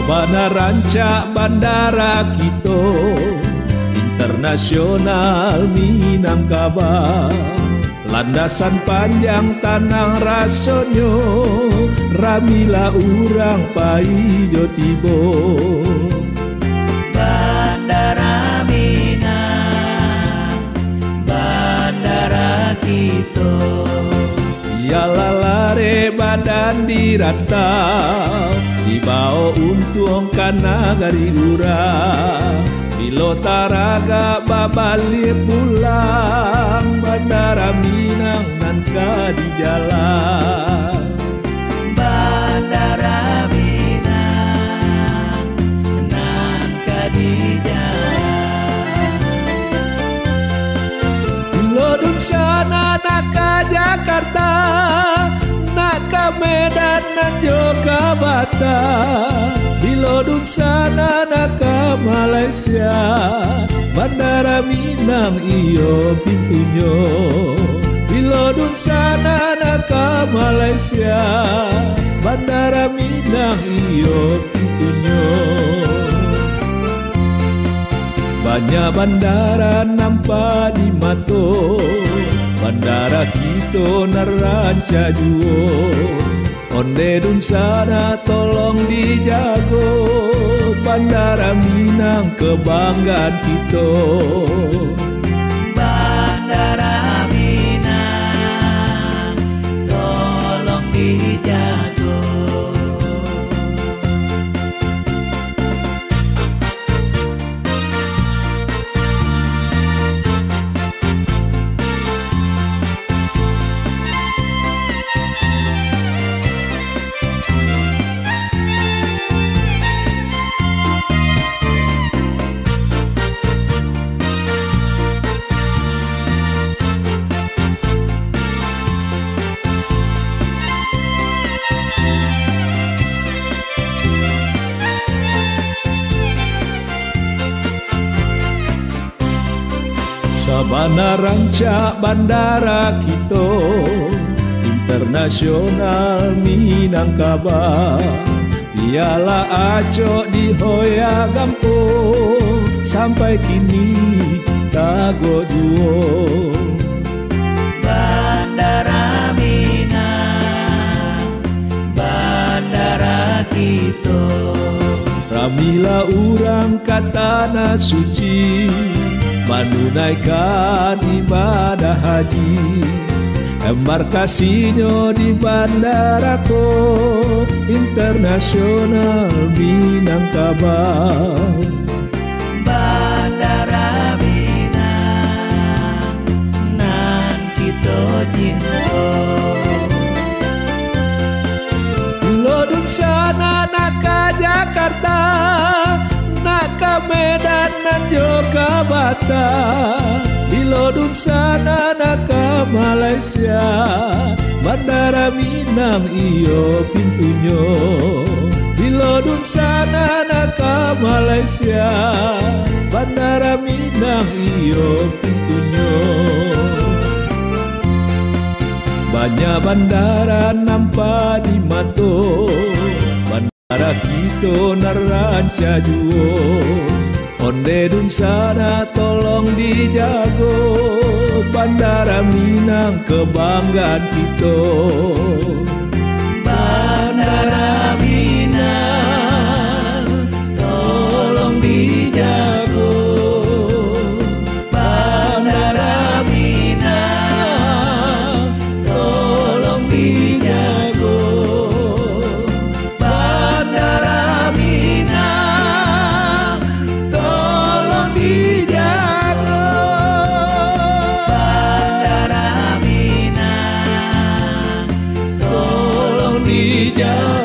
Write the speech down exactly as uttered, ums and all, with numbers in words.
Bana rancak bandara kito, internasional Minangkabau. Landasan panjang tanang rasonyo, ramilah urang pai jo tibo. Bandara Minang, bandara kito. Bialah lareh badan di rantau, dibao untuang ka nagari urang. Bilo taragak babaliak pulang, Bandara Minang nan ka dijalang. Bandara Minang nan ka dijalang. Bilo dunsanak nak ka Jakarta, nak ka Medan nan jo ka Batam. Bilo dunsanak nak ka Malaysia, Bandara Minang iyo pintunyo. Bilo dunsanak nak ka Malaysia, Bandara Minang iyo pintunyo. Banyak bandara nampak di mato, bandara kito nan rancak juo. Ondeh dunsanak tolong dijago, Bandara Minang kabanggaan kito. Bandara Minang tolong dijago. Sabana rancak bandara kito, internasional Minangkabau. Bialah acok dihoyak gampo, sampai kini tagok juo. Bandara Minang, bandara kito. Ramilah urang ka Tanah Suci, manunaikan ibadah haji. Embarkasinyo di bandara ko, internasional Minangkabau. Bandara Minang nan kito cinto. Bilo dunsanak nak ka Jakarta, nak ka Medan nan jo ka Batam. Bilo dunsanak nak ka Malaysia, Bandara Minang iyo pintunyo. Bilo dunsanak nak ka Malaysia, Bandara Minang iyo pintunyo. Banyak bandara nampak di mato, bandara kito nan rancak juo. Ondeh dunsanak tolong dijago, Bandara Minang kabanggaan kito. Bandara Minang tolong dijago, Bandara Minang tolong dijago. Bandara Minang, tolong dijago. Bandara Minang, tolong dijago.